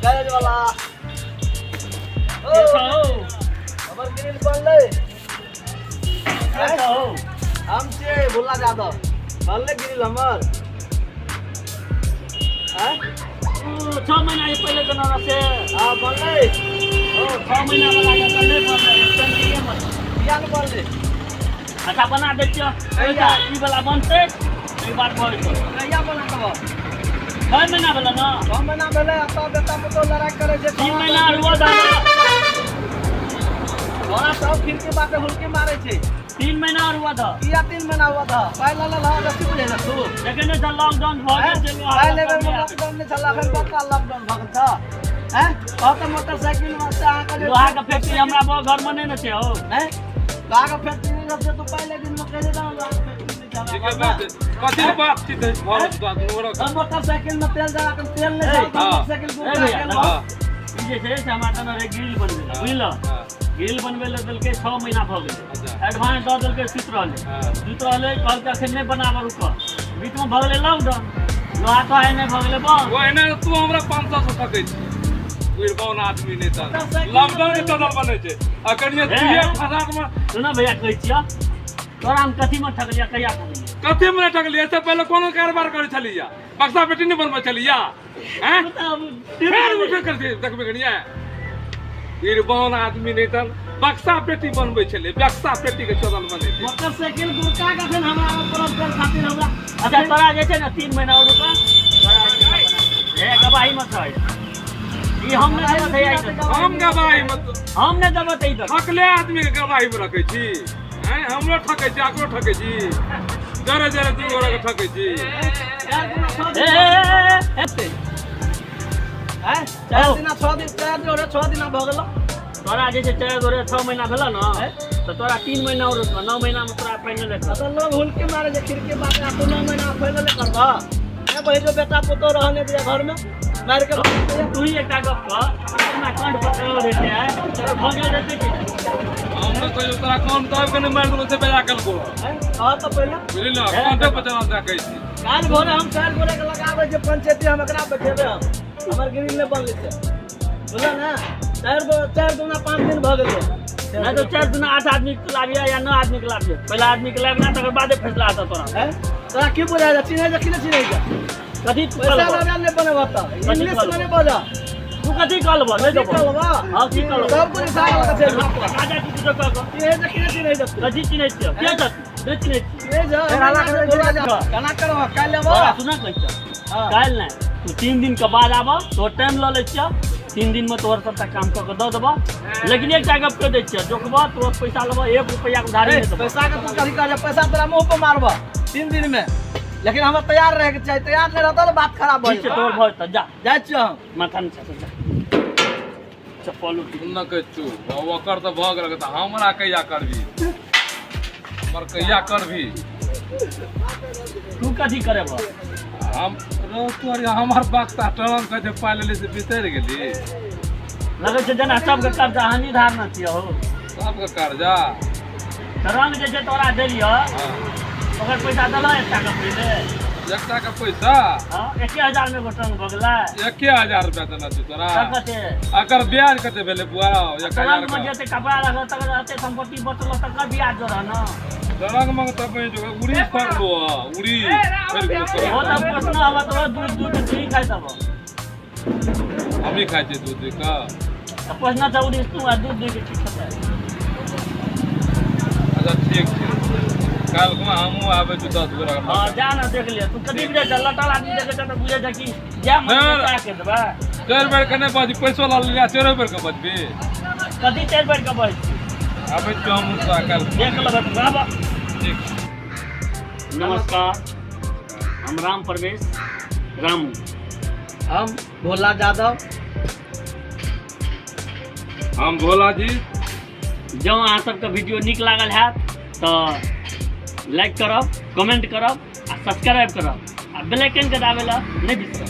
Garage वाला ओ हमर grill बनलै। हम छियै भोला यादव। बनलै ग्रिल हमर? आँय? 6 महीना पहिले देना से। हँ, बनलै। ओ 6 महीना वाला के तऽ नहि बनलै, पेंटिंगे बनलै। किया नहि बनलै? अच्छा, बना दै छियौ। कहिया? ई वाला बनतै, एक बार भऽ जेतौ। कहिया बना देबऽ? 6 महीना भेलै ने। 6 महीना भेलै आ तब बेटा पुतोह लड़ाइ करै छै। 3 महीना रुआ दादा। तोरा सब खिड़की बाटे हुलकी मारै छै। 3 महीना रुआ दऽ। किया 3 महीना हुआ था? पाइ लऽ लेल हँ, बेसी बुझै छ तू। देखे नहि छह, लॉकडाउन भऽ गेल छै। पाइ लेबै मे लॉकडाउन नहि छल, एखन बड़का लॉकडाउन भऽ गेल छ। हैं, कह तऽ मोटरसाइकिल से अहाँके जे लोहाके फैक्ट्री हमरा घर मे नहि ने छै हौ। हैं, लोहाके फैक्ट्री नहि रहतै तो पहिले दिन मे कहि देता, लोहाके फैक्ट्री नहि छै हमरा ठीके घरमे। बात छै। कथी के बात छी तऽ भऽ दुनू गोरा? मोटरसाइकिल में तेल जरा के तेल नहि छल तऽ मोटरसाइकिल ए भैया, गुम गेल। ई जे छै से हमरा तने रहै ग्रिल बनबै लए, बुझल? ग्रिल बनबै लए देलकै, 6 महीना भऽ गेलै। एडवांस दऽ देलकै, सुति रहलै। सुति रहलै, कहलकै अखन नहि बनाबऽ, रुकऽ। बीचमे भऽ गेलै लॉकडाउन, लोहा तोहा नहि भऽ गेलै बंद। ओहिना तू हमरा 500 से ठकै छी, बुढ़बौन आदमी। नहि तऽ लॉकडाउन के चलल बनै छै आ कनिए दुइए फसाद मे। सुन भैया, कहै छियऽ तोरा हम कथीमे ठकलियै? कहिया ठकलियै? कथी मे नहि ठकलियै? एहिसँ पहिले कोनो कारोबार करै छलियै? बक्सा पेटी नहि बनबै छलियै? हैं, फेर उठे कर देखबै कनिए, बिरबौन आदमी। नहि तऽ बक्सा पेटी बनबै छलै, बक्सा पेटी के चलल बनै छै। मोटरसाइकिल गुरका के अखन हमरा परब कर खातिर हमरा। अच्छा, तोरा जे छै ने 3 महीना और रुका तोरा। हे, गवाही मत है, ई हम नहि देबऽ भैया, ई तऽ। हम गवाही मत। हम नहि देबऽ तऽ ई तऽ। ठकले आदमी के गवाही मे रखै छी? हैं, हमरो ठकै छी, अकरो ठकै छी, जरे जरे दू गोरा के ठकै छी। ए, ए, ए, ए, हैं, 4 दिना 6 दिन, 4 जोड़े 6 दिना भऽ गेल। तोरा जे छै 4 गोरे 6 महीना भेल ने, तऽ तोरा 3 महीना और रुकऽ, 9 महीना मे तोरा फाइनल हेतौ। तऽ लोग हुलकी मारे छै खिड़की बाटे आ तू 9 महीना फाइनल करबह? ए बहिजो, बेटा पुतोह रहने दिया घर में, मारि के। तू ही एकटा गप कह, हमरा कंठ पर चढ़ल रहते है, तोरा भऽ गेल रहते कि नहि? हम तऽ कहियो तोरा कान दाबि के नहि मारि देलहुँ से बेजा केलको। हैं, कह तऽ पहिले। बुझली ने, कांटे पर चढ़ल देखै छी। काल्हि भोरे हम 4 गोरे के लगाबै छै पंचायती, हम एकरा बैठेबै। हम हमर ग्रिल नहि बनलै छै, बुझल ने? 4 गो, 4 दूना 5 दिन भऽ गेलै। नहि तऽ 4 दूना 8 आदमी के लाबिया या 9 आदमी के लाबिया। पहला आदमी के लाबिना, तकर बादे फैसला हेतौ तोरा। हैं, तोरा की बुझाइ छै? चिन्है छै कि नहि चिन्है छै? कथी तू पैसा कहलबह? लगा नहि बनेबह तऽ इंग्लिश मे नहि बजऽ। तू कथी कहलबह? नहि की देबह। कहलबह? हाँ, की कहलबह? सब कुछ सारा लगा छै। राजा की किछो कह कऽ। चिन्है छै कि नहि चिन्है छै? कथी चिन्है छियै? के छह तू? नहि चिन्है छियै। चिन्है छै? बोला जा, केना करबह? काल्हि तोरा लेबह? सुना, कहै छियौ। हाँ। काल्हि नहि, तू 3 दिन के बाद आबह, तोहर टाइम लऽ लै छियौ। 3 दिन में तोहर सबटा काम कऽ के दऽ देबह, लेकिन एकटा गप कहि दै छियौ, जोकबह तुरंत पैसा लेबह, 1 रुपैआ के उधारी ए, नहि देबह। पैसा के तू कथी कर, पैसा तोरा मुंह पर मारबह 3 दिन में, लेकिन हमरा तैयार रहे के चाही। तैयार नहीं रहता तो बात खराब भऽ ठीक छै। जेतौ। तोहर भऽ जेतौ, जा। जाइ छियै हम। माथा नहि छा, जा, चप्पल उठी। न कहै छौ, ओकर तऽ भऽ गेल, तऽ हमरा कहिया करबी? हमर कहिया करबी? तू कथी करेबह? हम रौ तोहर हमर बक्सा टरन कहै छै, पाइ लेली से बिसरि गेली। लगै छै जेना सबके कर्जा हानि धारना छियै हो। सबके कर्जा। तऽ रंग जे छै तोरा देलियऽ, ओकर पैसा देलह एकटा के पहिले? एकटा के पैसा? हँ, 1000 मे एगो टंग भऽ गेलै। 1000 रुपया देना छै तोरा? तऽ कते? एकर ब्याज कते भेलै बुआ, 1000? रंग मे जते कपड़ा रहल तकर एते संपत्ति बचल, तकर ब्याज जोड़ह ने। रंग में तऽ बहि जो उड़ी फड़लो, उड़ी फड़ि गेलो। ओ तोरा तऽ पोसना हवा तोरा दूध दूध तू ही खाइ देबह। हमही खाइ छियै दूध दूध कऽ। तऽ पोसना तऽ उड़ी तू आ दूध दूध के ठीक खेतै। अच्छा, ठीक छै, काल्हि खुमा हमहूँ आबै छी 10 गोरा। हँ, जा ने, देख लिअ। तू कथी बुझै छ? लटल आदमी देखै छ तऽ बुझै छ कि जै मन नहि। सएह करि देबै। 4 बेर के नहि बजबी, पैसो लऽ लिअ, चारो बेर के बजबी। कथी 4 बेर के बजै छी? आबै छी हमहूँ तोरा काल्हि। देख लेबै तऽ आबऽ। ठीक। नमस्कार, हम राम प्रवेश रामू। हम भोला यादव। हम भोला जी। जँ अहाँ सबके वीडियो नीक लागल हैत तऽ लाइक करब, कमेंट करब आ सब्सक्राइब करब आ बेल आइकनके दाबै लए नहि बिसरब।